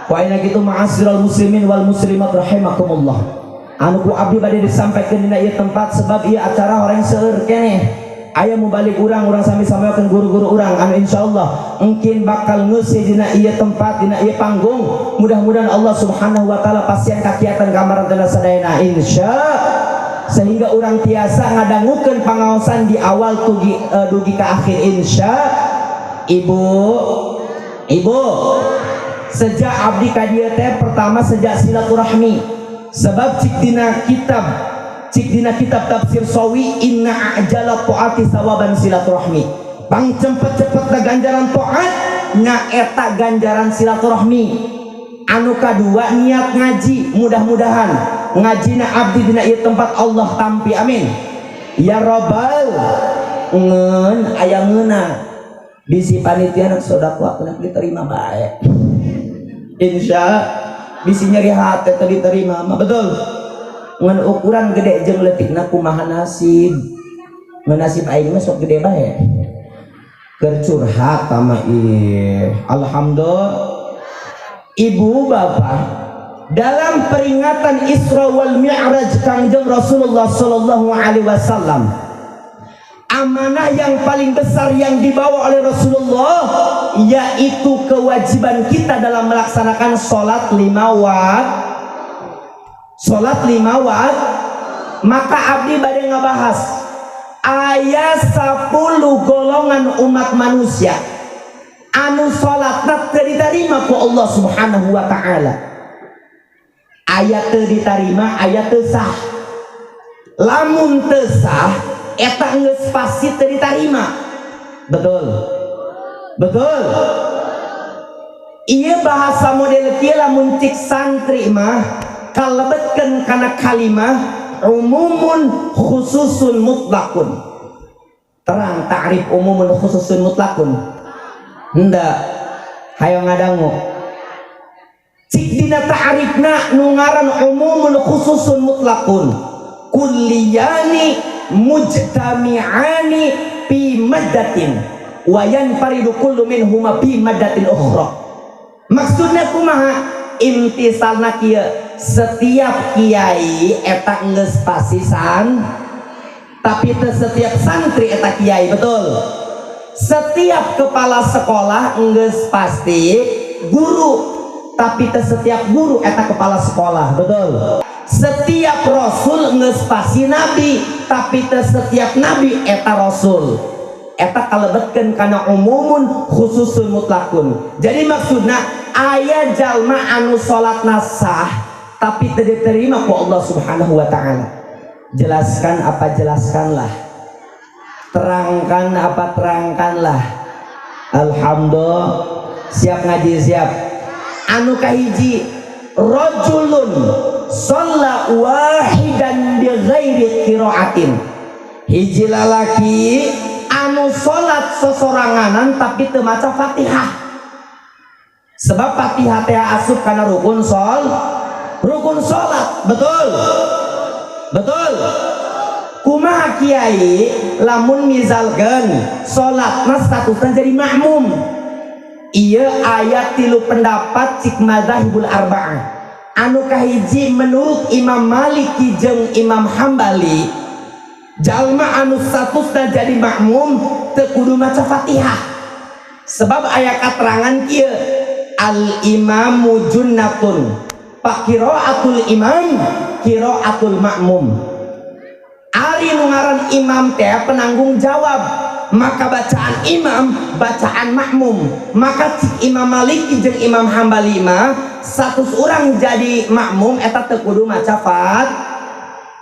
Poena gitu, ma'asyiral muslimin wal muslimat rahimakumullah, anu ku abdi bade disampaikan dina ieu tempat, sebab ieu acara orang seueur keneh aya mubalig urang, urang sami-sami guru-guru urang anu insyaallah mungkin bakal ngeusi dina ieu tempat, dina ieu panggung. Mudah-mudahan Allah Subhanahu wa Taala pasihan kakiatan ka maranehna sadayana, insya, sehingga urang tiasa ngadangukeun pangaosan di awal tugi dugi ka akhir, insya. Ibu, ibu, sejak abdi ka dieu teh, pertama sejak silaturahmi, sebab cik dina kitab tafsir Sawi, inna a'jala ta'ati sawaban silaturahmi. Pang cepet-cepet na ganjaran taat nyaeta ganjaran silaturahmi. Anu kadua, niat ngaji. Mudah-mudahan ngajina abdi dina ieu tempat Allah tampi, amin ya robbal. Ngeun aya ngeuna bisi panitia nak sedekah aku nak diterima baik, insya. Bisi nyeri hati teu diterima mah, betul. Ngan ukuran gede jeung leutikna kumaha nasib. Ngan nasib aing mah sok gede bae, keur curhat sama ih. Alhamdulillah. Ibu bapak, dalam peringatan Isra wal Mi'raj Kangjeng Rasulullah sallallahu alaihi wasallam, amanah yang paling besar yang dibawa oleh Rasulullah yaitu kewajiban kita dalam melaksanakan sholat lima waktu. Sholat lima waktu. Maka abdi bade ngabahas aya 10 golongan umat manusia anu sholatna teu diterima ku Allah Subhanahu wa Ta'ala. Aya teu diterima, aya teu sah. Lamun teu sah, eta geus pasti teu diterima, betul betul. Iya, bahasa model kieu lamun cik santri mah kalebetkeun kana kalimah umumun khususun mutlakun. Terang ta'rif umumun khususun mutlakun? Hendak hayo ngadangu. Cik dina ta'rifna, nu ngaran umumun khususun mutlakun, kulliyani mujtami'ani fi maddatin wa yanfaridu kullu minhuma fi maddatin ukhra. Maksudnya kumaha? Imtisalna kieu: setiap kiai eta geus pasti san, tapi teu setiap santri eta kiai, betul. Setiap kepala sekolah geus pasti guru, tapi teu setiap guru eta kepala sekolah, betul. Setiap rasul geus pasti nabi, tapi teu setiap nabi eta rasul. Eta kalebetkeun kana umumun khususun mutlakun. Jadi maksudna aya jalma anu salatna sah tapi teu diterima ku Allah Subhanahu wa Taala. Jelaskan apa jelaskanlah, terangkan apa terangkanlah. Alhamdulillah. Siap ngaji? Siap. Anu kahiji, rajulun shalla wahidan bi ghairi qiraatin. Hiji lalaki anu salat sosoranganan tapi teu maca Fatihah, sebab Fatihah teh asup kana rukun salat, betul betul. Kumaha kiai lamun misalkan salatna statusna jadi makmum? Iya, aya tilu pendapat cik madzahibul arba'ah. Anu kahiji, menurut Imam Maliki jeung Imam Hambali, jalma anu statusna jadi makmum teu kudu maca Fatihah, sebab aya katerangan kieu, al imamu junnatun, fa qiraatul imam qiraatul makmum. Ari nu ngaran imam teh penanggung jawab, maka bacaan imam bacaan makmum. Maka cik Imam Maliki jeung Imam Hambali mah status orang jadi makmum eta teu kudu maca fat.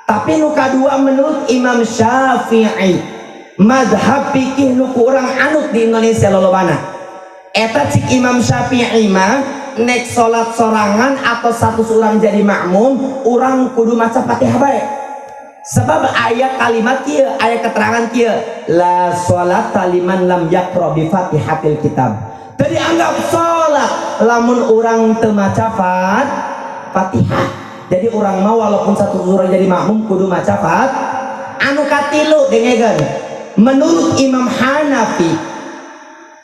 Tapi nu kadua, menurut Imam Syafi'i, madhab fikih nu ku urang anut di Indonesia lolobana, eta cik Imam Syafi'i mah nek salat sorangan atau status orang jadi makmum, urang kudu maca Fatihah bae, sebab aya kalimat kieu, aya keterangan kieu, la sholata liman lam yaqra bi Fatihatil kitab. Teu dianggap salat lamun urang teu maca Fatihah. Jadi urang mau walaupun satu orang jadi makmum kudu maca fat. Anu katilu, dengekeun, menurut Imam Hanafi,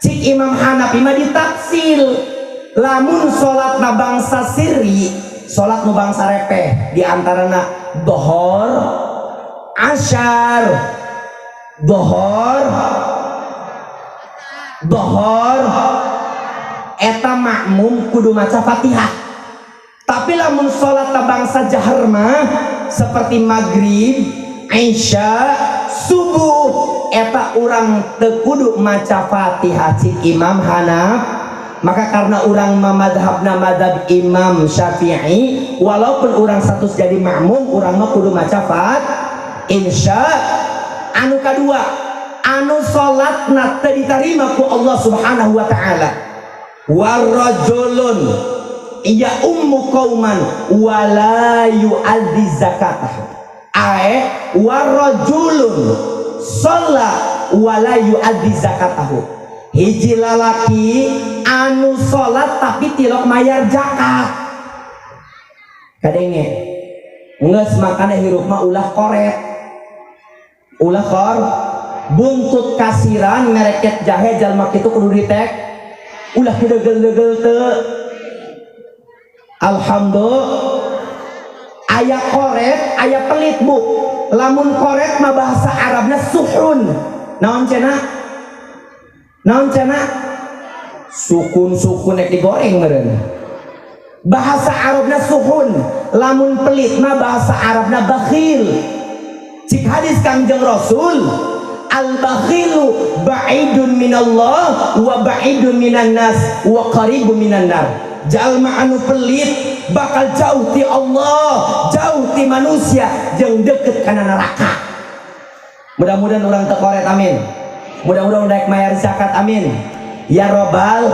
cik Imam Hanafi mah ditafsil. Lamun salatna bangsa siri, salat nu bangsa repeh, di antarana dohor, asyar, dohor, dohor, eta makmum kudu maca Fatihah. Tapi lamun salat bangsa jahar mah seperti maghrib, isya, subuh, eta urang teu kudu maca Fatihah cik Imam Hanaf. Maka karena urang mamadhabna madhab Imam Syafi'i, walaupun urang status jadi makmum, urang mah kudu maca fat insya. Anu kadua, anu salatna teu diterima ku Allah Subhanahu wa taala, warajulun ya ummu qauman wala yu'addi zakatah, ae warajulun sholla wala yu'addi zakatahu, hiji lalaki anu salat tapi tilok mayar zakat. Kadenge geus, makana hirup mah ulah koret, ulah kor buntut kasiran mereket jahe. Jalma kitu kudu ditek, ulah degel-degel teu. Alhamdulillah, aya koret, aya pelit, Bu. Lamun koret mah bahasa Arabnya suhun. Naon cenah, naon cenah? Sukun, sukun nek digoreng meureun. Bahasa Arabnya suhun. Lamun pelit mah bahasa Arabnya bakhil. Cik hadis Kangjeng Rasul, al bakhilu ba'idun minallah wa ba'idun minan nas wa qaribun minan nar. Jalma anu pelit bakal jauh ti Allah, jauh ti manusia, jeung deket kana neraka. Mudah-mudahan urang teu koret, amin. Mudah-mudahan daek mayar zakat, amin ya robbal.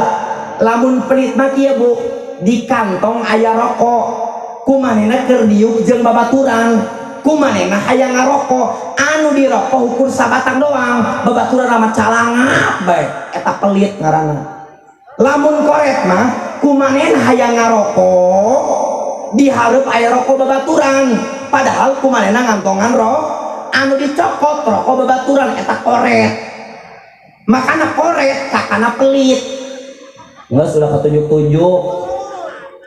Lamun pelit mah kieu, Bu, di kantong aya rokok, kumanehna keur diuk jeung babaturan, kumanehna hayang ngarokok, anu dirokok ukur sabatang doang, babaturan rama calangap bae. Eta pelit ngaranna. Lamun koret mah kumanehna hayang ngarokok, dihareup aya rokok babaturan, padahal kumanehna ngantongan anu dicokot rokok babaturan. Eta koret. Makana koret takana pelit. Nggak sudah ketunjuk-tunjuk.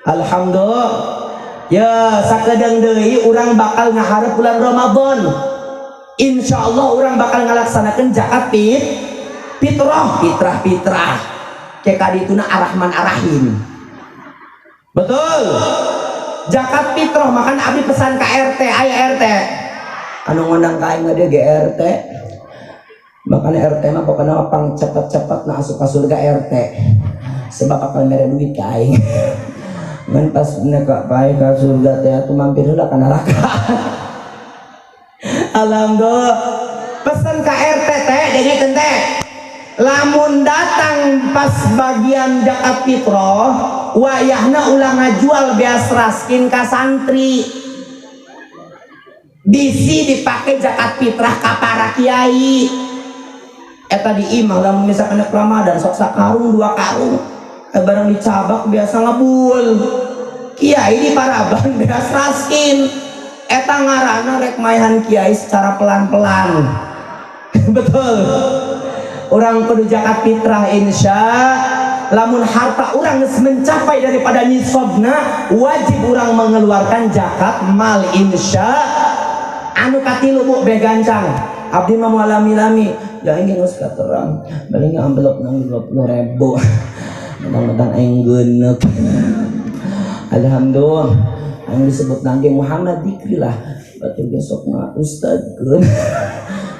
Alhamdulillah ya, sakedeng deui urang bakal ngaharep bulan Ramadan. Insya Allah urang bakal ngalaksanakan zakat fitrah, fitrah, fitrah kayak kadituna arahman arahim. Betul, zakat fitrah. Makan abdi pesan ke RT, aya RT anu ngundang ka aing dia GRT. Makanya RT mah pokoknya pang cepet-cepet nah asup ka surga RT, sebab bakal mere duit ka aing. Ngan pas nek pae ka surga teh atuh mampir heula ka neraka. Alhamdulillah, pesan ka RT teh, dengekeun teh, lamun datang pas bagian zakat fitrah, wayahna ulah ngajual beas raskin ka santri, bisi dipakai zakat fitrah ka para kiai. Eta di imah lamun misalkan nek Ramadan sok sakarung dua karung, barang dicabak biasa ngebul. Kiai di paraban beas raskin. Eta ngaranna rek maehan kiai secara pelan-pelan. Betul, urang kudu zakat fitrah insya. Lamun harta urang geus mencapai daripada nisabna, wajib urang mengeluarkan zakat mal insya. Anu katilu, Bu, be gancang. Abdi mah moal lami-lami ya, ingin geus katerang paling amplop nang 20.000, mentang-mentang aing geuneuk. Alhamdulillah, aing disebut nangge Muhammad Dikri lah, batur besok mah ustad keun.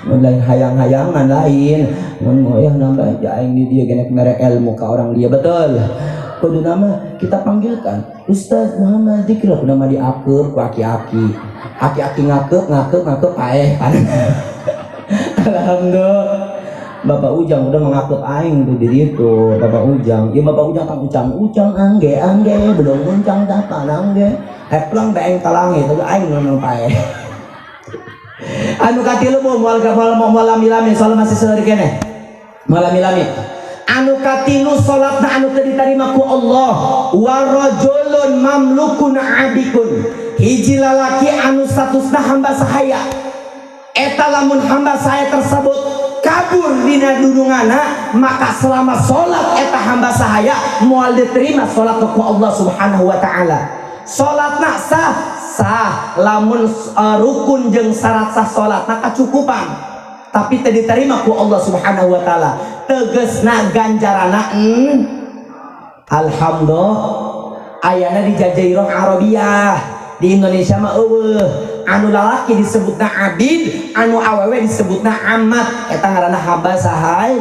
Mun lain hayang-hayangan, lain mun mau ya nambah aja aing di dia genek mere ilmu ka orang dia. Betul, kudu nama kita panggilkan Ustaz Muhammad Dikri lah, kudu nama diakep ku aki-aki, aki-aki ngakep ngakep ngakep paeh. Alhamdulillah, Bapak Ujang udah mengakep aing tuh di itu. Bapak Ujang ya, Bapak Ujang kang ucang ucang angge angge belum uncang dapat angge heplang baeng talangi tapi aing nonton paeh. Anu katilu, Bu, moal moal moal lami-lami soalnya masih seueur keneh, moal lami-lami. Anu katilu, salatna anu teu diterima ku Allah, warajulun mamlukun abikun, hiji lalaki anu statusna hamba sahaya. Eta lamun hamba sahaya tersebut Kabur dina dunungana, maka selama salat eta hamba sahaya moal diterima salat ku Allah Subhanahu wa taala. Salatna sah sah lamun rukun jeung syarat sah salatna kacukupan, tapi teu diterima ku Allah Subhanahu wa taala. Tegesna ganjarana alhamdulillah ayana di Jazairah Arabiyah, di Indonesia mah euweuh. Anu lalaki disebutna abid, anu awewe disebutna amat. Eta ngaranna hamba sahaya.